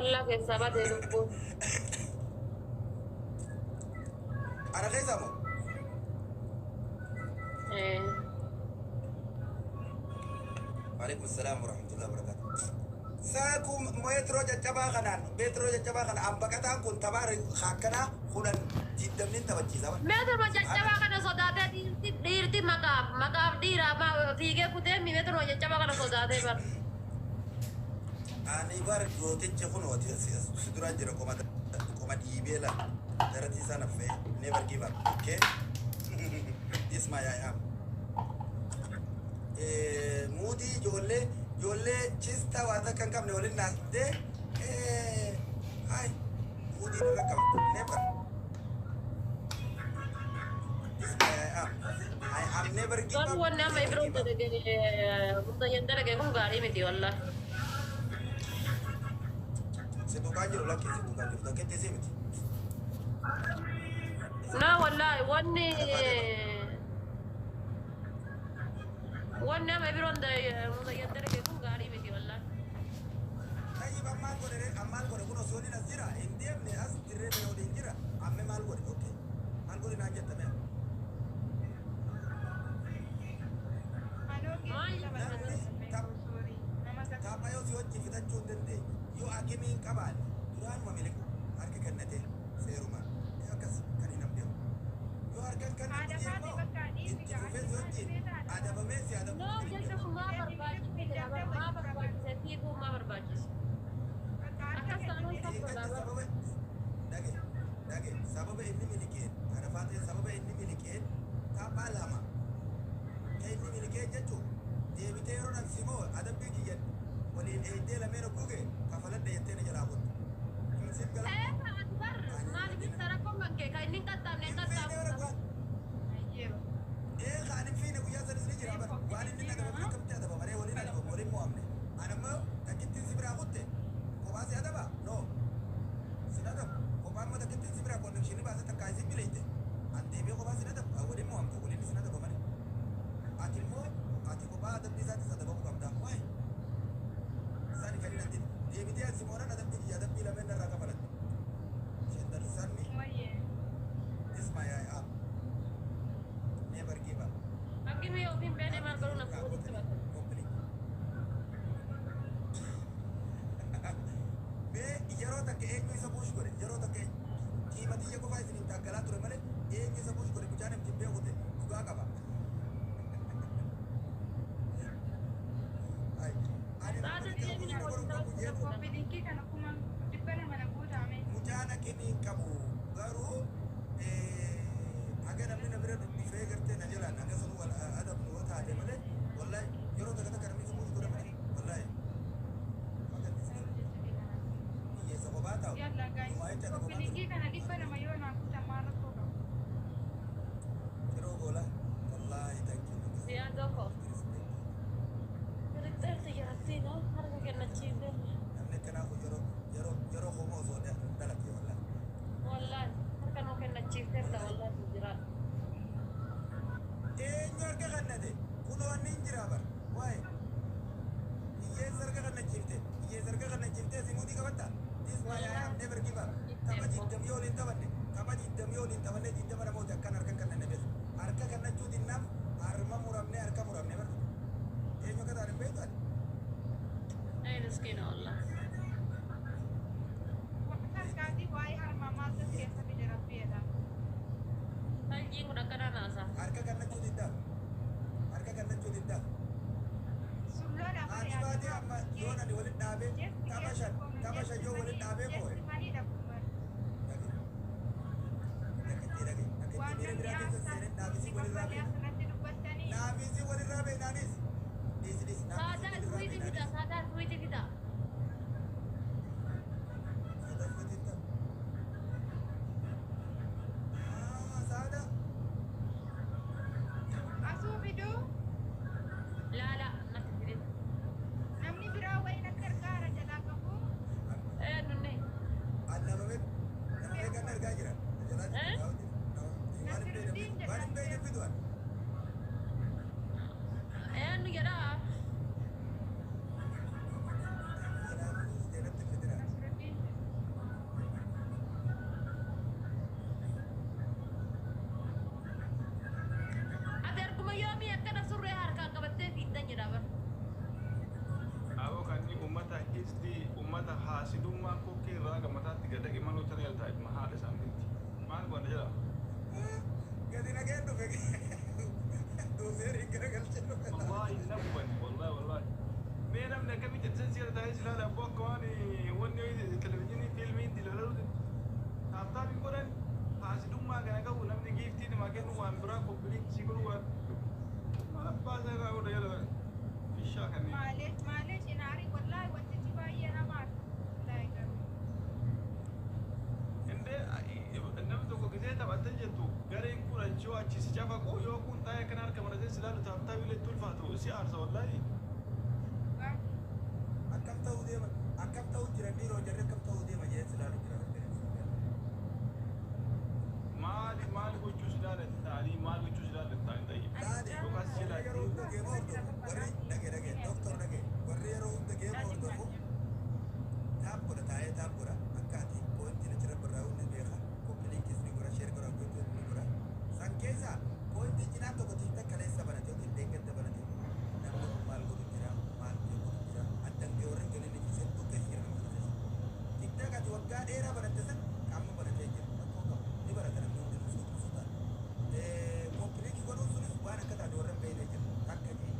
Wallaa keessaa baatee lubbuun. Ana keessa moo? Eh. Waalaikum salaam warahmatullahi wabarakatuh. Saakuu meetiroo caccabaa kanaan, meetiroo caccabaa kana an baqataan kun taphaa akkanaa 10 20n taphachiisa. Meetiruma caccabaa kana sodaatee dhiirti maqaaf dhiiraa fiigee kutee meetiruma caccabaa kana sodaatee bar. Ani bar gootichi kun si duraan jira, qoma qoma dhiibee la daratii isaa naffee. Never give up, okay? This my I am. Muudii ijoollee chistaa waan takka hin qabne waliin naasdee hay muudii irra qabdu. Never. This my I am. I am never give up. Garuu wanni amma Never Ibroon give up. dalage, Mustayyan dalage kun gaarii miti wallaahi. Si tuqaa jiru, lakki, si tuqaa jiru takkeetti si miti. No, wallaahi wanni amma Ibroon Mustayyan dalage kun gaarii miti wallaahi. Tayyib, ammaal godhe ree? Ammaal godhe? Kun osoo inni as jira hin deemne, as dirree bira waliin jira. Amme maal godhe? Okay, maal godhe naan jetta mee? Anoo Maal? geessu Namni nama tapha yoo si wajji fixachuu hin dandeenye, yoo akimii hin qabaanne, duraanuma miliqu harka kennatee seerumaan akkas kan hin hambeeku. Yoo harka hin Haadha kennatu faati immoo bakka dhiisi itti fufee si wajjin adabamee si adabu. No, jechuun maa barbaachise? Maa barbaachise? Fiiguu maa barbaachise? Akkas taanaan Dhiigacha sababa dhage dhage sababa inni miliqeen arafaa ta'e, sababa inni miliqeen tapha lama ka inni miliqeen jechuun deebitee yeroo dhabsi moo adabbii kiyya waliin eeydee lameen ogguge kafaladha jettee na jalaa kottu. Siif gala. Ee, ati bar maal ibsa rakkoon kan kee kan inni hin qaxxaamne hin Hin fiine bara qaxxaamu. waan ee kaan hin fiine guyyaa sanis ni jira bara waan inni adabame akkamitti adabama ree? Waliin adabamu, waliin mo'amne. Ani ammoo takkittiin si biraa kutte kophaa si adaba? No, sin adabu. Kophaa immoo takkittiin si biraa connection baasee takkaa isin bileeyte an deebi'ee kophaa sin adabu. Waliin mo'amte, waliin isin adaba malee. Ati immoo ati kophaa adabbii isaatis adabamuu qabda. Waay isaan kan hin adin deebitee asi moonan adabbii kiyya adabbii lameen narraa kafalatte. Understand me? This my I am. Never give up. Akkimi ofiin beene maal godhuu na fuudhitti bakka. Complete. Mee yeroo takka eenyu isa push godhe? Yeroo takka tiima tiyya qofaa isiniin taaggalaa ture malee eenyu isa push godhe? Mucaan namti beeku ta'e dhugaa qaba. Ai, ani Saada namni deemina push godhu qabu jeetu. Copy link kana 200,000 na guutame. Mucaan akimii hin qabu garuu haga namni na bira dhufee gartee na jalaan haga sun wal adabnu yoo taate malee, wallahi yeroo takka takka namni isa push godhe malee, wallahi hiyyeessa kophaa taa'u. Yalla guys. Numaa jecha Copy kophaa ture. link kana 200 yoo naa guutan maal rakkoo qabu? Yeroo goola wallahi, thank you. Siyaa tokko. Respect. Firiixeerti jarattii no harka kennachiisee. Namni akkanaa kun yeroo homo osoo dhalate wallahi. Wallaahi harka nuu kennachiifteerta, wallaahi jira. Eenyu harka kennate? Kunoo inni hin jira bara. Waa'ee hiyyeessa harka kennachiifte, hiyyeessa harka kennachiifte simuutii qabatta. This my I am, never give up. Tapha 20 yoo waliin taphanne, tapha 20 yoo waliin taphanne, 20 namoota akkan harka kennanne beeku. Harka kennachuu dinnaaf harma muramne, harka muramne bara. Eenyu akka ta'an hin beektu ati. Ay, miskiina wallaahi. Waan harkaatii waa'ee harmaa maaltu as keessa fide, rabbiidha. Hanjiin kun akkanaa naasa. Harka kennachuu diddaaf. Harka kennachuu diddaaf. Sulloodha. Haati baatee amma yoon ani waliin dhaabee tapha shan, tapha shan yoo waliin dhaabee moo'e. Maniidha kun bara. Dhage. Dhaggeetti dhage. Dhaggeetti Waan miira namni biraa keessa seenee naafisii walirraa beekna. asirratti dubbattanii. Naafisii walirraa beeknaanis. Dhiisi, dhiisi, naafisii Saadaa walirraa suwiiti fida, beeknaanis. saadaa suwiiti fida. Saadaa suwiitii ta'u. Ah, saadaa. Asuu fiduu. Laala natti fide. Namni biraa wayiin akka gargaara jalaa qabu. Ee, nunni. An nama meeqa kan argaa jira. Jalaa Eh? waan hin beekne, waan hin beekne fidu an. Ee, nu jedhaa. Gad dhaqee maal gocha galtaa ilma haadha isaaniitti. Maal godha jedha. Gadi nageen dhufe. Dozeeriin garagalchee dhufe. Wallahi na gubani, wallahi wallahi. Mee namni akkamitti ittiin si taa'ee si ilaala abboo, akka waan wanni televizyiinii fiilmii itti ilaalu tap tap hin godhan. Haasidummaa kana qabu namni giiftii namaa kennu waan biraa koppiliiksii godhu waan maal abbaa isaa irraa godha jedha fishaa kanneen. Maaliif maaliif cinaarii wallahi wantichi baay'ee nama wallahi garuu. Indee namni tokko gisee taphattee jettu gareen kun achii achi si cafaqu yoo kun taa'ee akkana harka maratee si ilaalu tap tap illee itti ulfaatu si aarsa wallahi. Akkam ta'uu deema, akkam ta'uu jira dhiiroo, jarri akkam ta'uu deema jee silaalu jira. Maali maal gochuu si ilaalan ta'anii, maal gochuu si ilaalan ta'anii ta'e. Laali, Yookaas si warri yeroo hunda game hordofu, warri dhage dhage doktor dhage, warri yeroo hunda game hordofu tap godha, taa'ee tap godha. Akka ati pointiin achirra barraa'u ni beeka. Copy linkis ni godha, share godha, gochuu ni godha. San keessa pointii cinaa tokko TikTok kaleessa banate yookiin deeggadda banate, namni kun maal godhu jira, maal godhu jira, addan gahee warri hin galin ni jiru, hedduu keessa jira nama kana keessa. TikTok ati waggaa dheeraa banatte san qaama banatee jira, rakkoo qabu ni barata namni hundinuu suuta suutaan. Copy link godhuun sunis waan akka taate warra hin beekne jira. Takka jee.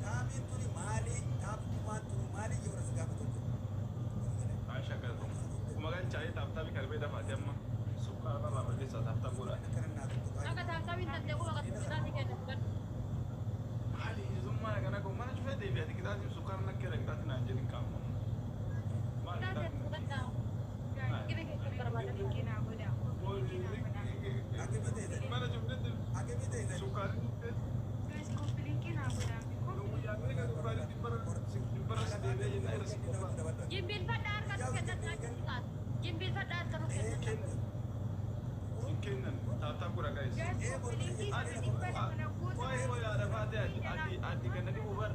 Tapiin tuni maali? Taphummaan tuni maali? Yeroo si gaafatu jiru. Aisha galatu. Kuma galchaa'ee tap tapii kalbee dafaate amma sukkaara irraa balleessaa tap tap godhaa. Akkana naa tuttuqaa. Akka tap tapiin tantee kuma qixaatii kenna fudhadhu. Maali hiyyummaa kana kun mana cufee deebi'ate qixaatiin sukkaara nakkeera qixaatiin naan jedhin qaama. Maali Qixaatii qixaatiin? fudhadhaa. Qibee keessatti barbaadan. Kinaa godha. Akkamii ta'e? Mana cufnetti Akkamii ta'e? sukkaarri dhuftee Guys, copy linkinaa godha. guyyaa meeqa sukkaarri dhibbarra si deebi'ee jennaa irra si qofa. Jimbiilfadhaa harka nu kennadhaa. Jimbiilfadhaa harka nu kennadhaa. Hin kennan, tap tap godha guys. Guys, copy linkii 300 kana guutuu. Waa'ee wayaadha faatee ati ati kan na dhibu bar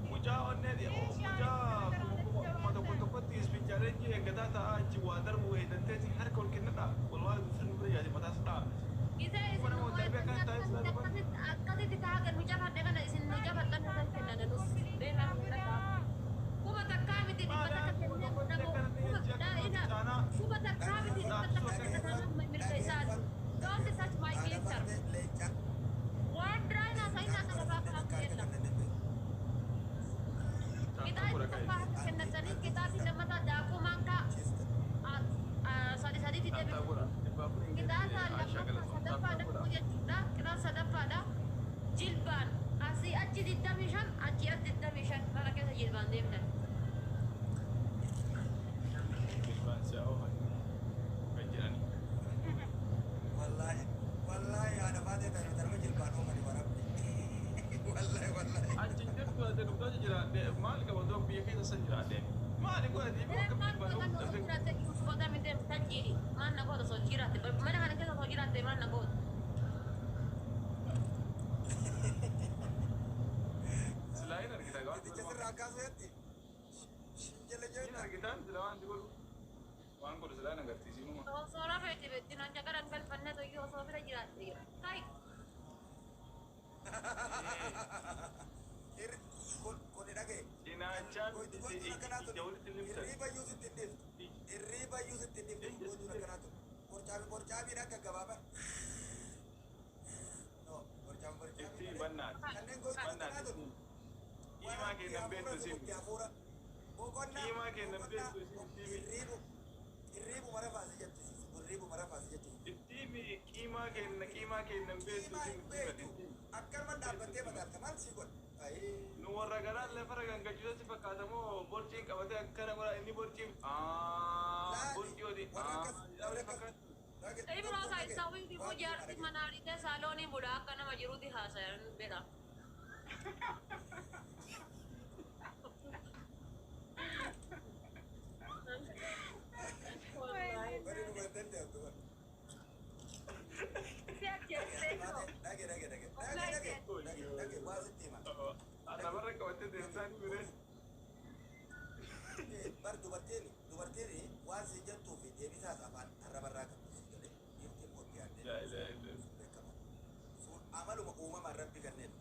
mucaa onnee mucaa 1000 tokkotti ispinchaalenjii eeggataa taa'aa achi waa darbu eeggatteeti harka ol kennadha, wallahi sirni bira yaade mataas dha'a. Gisee isin nu akkasitti taaga nu cafadhe kana isin nu cafadhan nu kennan nus beekaa fudhadhaa. 1000 miti, 100 kennee 1000 miti, 100 kennatan mirga isaati. Don't touch my gifter. Leenca. Waan biraa hin haasa'in, akka lafaa kaa'amu kenna. Qixaatii tokko harka kennatanii qixaatii lammataa daakuu maankaa sadi sadiitti deebi'u. Qixaata lammaffaa sadaffaadha kun jechuudha. Qixaata sadaffaadha. Jilbaan asii achi 25, achi as 25 mana keessa jilbaan deemtan. Jilbaan si'aawaa kan jedhani. Wallahi wallahi haadha faatee tana tarma jilbaan oofani warabbi. Wallahi wallahi. Achi jirtu ati dhugdaa jiraadhe maal qaba otoo biyya keessa san jiraadhe maali godha deebii Maal akkamitti godhan jilbaan osoo oofte. jiraatte uffata miti tachiidhi. Maal na goota osoo jiraatte, mana kana keessa osoo jiraatte maal na goota? Silaa hin argita waan Iticha sirraa akkaasu jetti. Jala hin jeetta. argitaan sila waan godhu waan godhu silaa hin agarsiisinuma. Osoo rafeeti beekti naan jagaran galfanne toyyuu osoo bira jiraatte. Kai. Kun dhagaye. Cinaachaan ija walitti limtan. Hirriba iyyuu sitti hin dhiiftu. Hirriba iyyuu sitti hin dhiiftu. Gochuun akkanaa tun. Borcaami borcaamiin akka gabaabaa. No, borcaami Itti borcaamiin. bannaati. Kanneen gochuun akkanaa tun. Qiimaa kennan beektu isin. Hafuura. Boqonnaa. Qiimaa kennan beektu isin. Hirriibu. Hirriibu mara faasi jechisiisa. Hirriibu mara faasi jechisiisa. Itti qiimaa kenna, qiimaa kennan beektu Qiimaa hin isin. beektu. Akkanuma dhaabbattee madaalta maal sii godha? Ayii. Nu warra garaan lafarra gangachuusa si fakkaatamoo borciin qabatee akkana godha inni borciin borcii odi Warra akkas warra akkas. Ibro ka isa wifi mu jaarti mana saaloonii bula akka nama jiruuti haasayan beeka. Bari nu danda'amtu bara. Si ajjeeste. Dhage dhage dhage dhage dhage dhage dhage waa sitti hima. Lafarra qabatee deemsaa ni bire. Bar dubartiin waan si jettuu fi deebisaas afaan arrabarraa qabdu si galee, dhiirtiin mootii Laa yaaddee ilaaha illallah. beekama. Sun amaluma uumamaan rabbi kanneen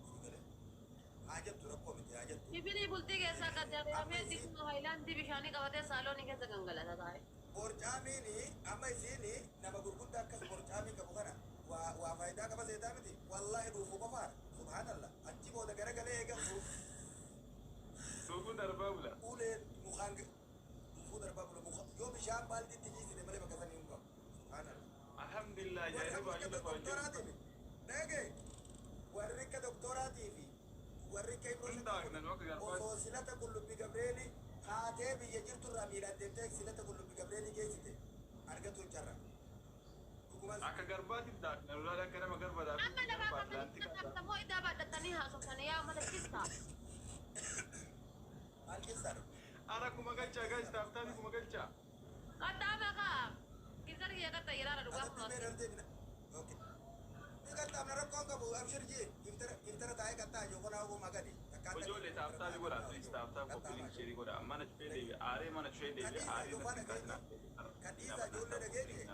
si galee. Haa jettu, rakkoo miti haa jettu. Bibilii bultii keessaa gad hafee dikkuma haayilaandii bishaanii qabatee saaloonii keessa gangalata taa'e. Borcaamiin amma isiin nama gurguddaa akkas borcaamii qabu kana waa faayidaa qaba seetaa miti. Wallaahi dhuufuu qofaadha. Subhaanallah. Achi booda garagalee eega Dhuufuu darbaa bula. Uleen mukaan dhuufuu darbaa bula muka yoo bishaan baaldiitti jiisine malee bakka sanii hin qabu. Subhaanallah. Alhamdulillah Warri jaaree akka baay'ee lafaa jiru. doktoraatii fi dhagee warri akka doktoraatii fi warri akka Ibroosatti Hundaa kun nan akka garbaa. Osoo silata Qullubbii Gabreelii kaatee biyya jirtu irraa miilaan deemtee silata Qullubbii Gabreelii geessite argatu hin carra. Dhugumas Akka garbaatti daakna lolaa akka nama garba Amma daakuu lafaa garba kaatanii Atlaantikaa. qaxxaamtamoo idaa baadhatanii haasofsanii yaa mata kista. Maal keessaa dhufu? Ara kuma galchaa guys, tap tap kuma galchaa. Qaxxaama kaa. Giftar kiyya qaxxayiraara dhugaa Adabbii mee kunuunsi. daldee bina. Okay. Ni qaxxaamna rakkoon qabu abshir jee giftara taa'ee qaxxaa jiru kanaa ogummaa gadi. Ijoollee tap tap godhaa please, tap tap copy link share godhaa. Mana cufee deebi aaree, mana cufee deebi aaree natti hin kaasinaa. Kadhiisa ijoollee dhageenye.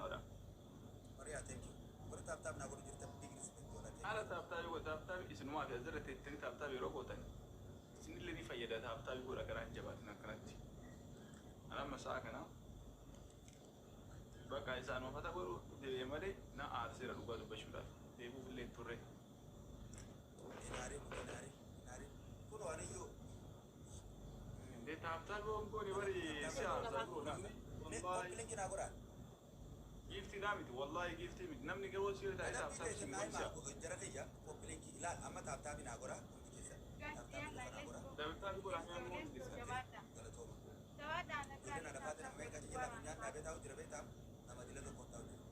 Mariyaa, thank you. Warri tap tap naa godhu jirtan, big respect godha. Haala tap tap godha, tap tap isinumaa fi asirra teettanii tap tap yeroo gootan isinillee ni fayyada. Tap tap godha, garaan hin jabaatin akkanatti. Anamma sa'a kana bakka isaan uffata godhu deebi'e malee na aarseera dhugaa dubbachuudhaaf deebi'uuf illee hin turre. Inaarii inaarii inaarii. Kun waan iyyuu. Indee tap tap goone bari si aarsaa jiru namni. Mee Wallaahi copy link naa godhaa. Giftiidhaa miti, wallaahi giftii miti, namni garuu si taa'ee tap Adabbii tap keessan sin naa godhisa. himaa jara kiyya copy link ilaal amma tap tap naa godhaa hundi keessan. Tap tap qofa naa godhaa. Tap tap godhaa ammoo hundi keessan. Galatooma. Ijoolleen adafaati nama meeqa achi jala funyaan dhaabee taa'u jira beektaa, nama dila tokko taa'u jira.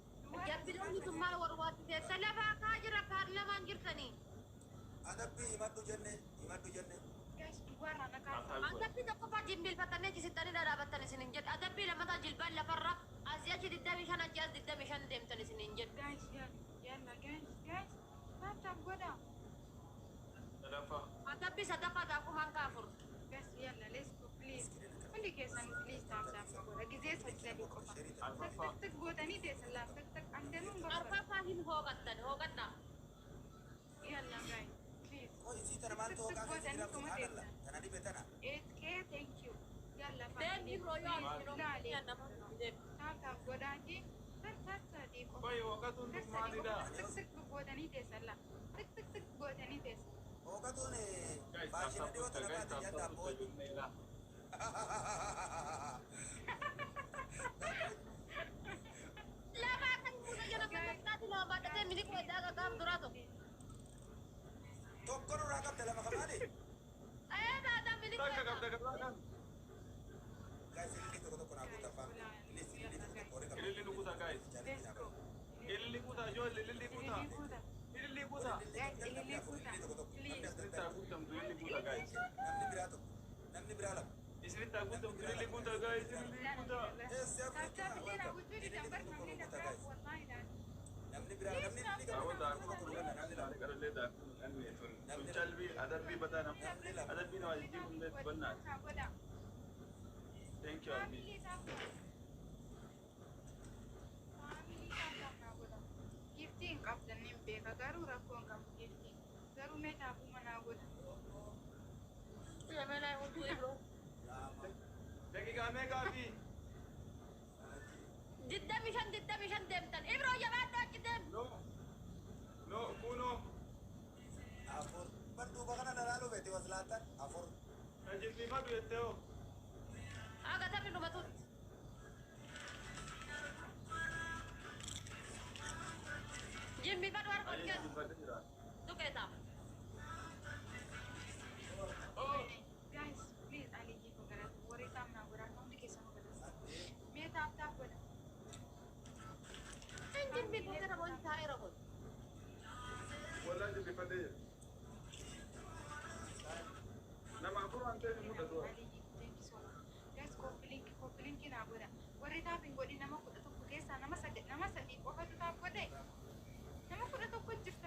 Jabbiloonni sun maal warwaatti teessa lafaa kaa jira paarlamaan jirtanii. Adabbii himadhu jenne, himadhu jenne. Tap tap godhaa. Adabbii tokkoffaa jilbeeffatanii achi dhadhaabattan isin hin jedhu. Adabbii lammataa jilbaan lafarra asii achi 25, achi as 25 deemtan isin hin jedhu. Guys, yalla guys, guys, tap tap godhaa. Sadaffaa. Adabbii sadaffaa daakumaan kaafur. Guys, yalla, let's go, please. Hundi keessan please tap tap godha. Gizee sadi sadi qofa. Tak tak tak gootanii teessan laaf tak tak andanuun barbaada. Arfaffaa hin hooqattan hooqadha. Yalla guys, please. Qoy isii tana maaltu hooqaa keessa jira, subhaanallah. Tana dhibe tana. 8K, thank you. Yalla Deemni biroo yoo Laale. deemu. Tap tap godhaatii tar tar sadii qofa. Qoy hooqatuun Tar tun sadii maalidha? qofa. Tak tak gootanii teessan laaf. Tak tak tak gootanii teessan. Hooqatuun Guys, tap faashina tap dhiyoo goota tana guys, baate tap jadda tap abboo. goota jennee. Lafaa kan fuula jala kan lama baadhatee miliquu eddaa qaqqaab duraa tokko. Tokko nurraa qabda lama kamaali. Ee taataa miliquu Takka eddaa. qabda qabdaa kan. Guys, ililli tokko tokko naa guutaa family. Please, ililli tokko tokko warri qabda. Ililli nu kutaa guys. Challenge naa Let's go. godha. Ililli kutaa ijoollee, ililli kutaa. Ililli kutaa. Ililli kutaa. Guys, Namni afur ililli tokko tokko. Namni Isinitti haa guutamtu ililli kutaa guys. Namni biraa tokko. Namni biraa lama. Isinitti haa guutamtu ililli kutaa guys, ililli kutaa. Eessi afur Tap tap illee jechuudha. na gochuu didan bar namni Guutaa guys. lakkaa wallahi laata. Namni biraa namni ililli qabu. Awwa Tokko tokko namni lama. qarallee daakuu tun tun calbii adabbii bataa nama Namni lama. adabbii nama jijjiiru illee bannaati. Godhaa. Thank you Albi. Family tap tap. Family tap tap naa godha. Giftii hin qabdan hin beeka garuu rakkoo hin qabu giftii. Garuu mee taapuu manaa godha. Yemelaa hudduu ibro. Daqiiqaa meeqaa fi 25, 25 deemtan. Ibro jabaadhu achi deem. No no kunoo. Afur. Bar duuba kana lalaaluu beekte waslaattan afur. Jilbiifadhu jettee hoo. Aga taphni dhumatutti. Jilbiifadhu harka ol Ayyee keessa. jilbiifadhe jira. Tuqeeta. Oh. Guys, please Aliyyii koo galata warri taap naa godhaa hundi keessan galata. Mee tap tap godha. Hin jilbiifate namoonni taa'eera kun. Walaa jilbiifadhe jira. Nama afur waan ta'eef hin mul'atu. Aliyyii thank you so much. Guys, copy link, copy link naa godha. Warri tap hin godhin nama 11 keessaa nama sadi, nama sadii qofatu tap godhe. Nama 11 jirtan.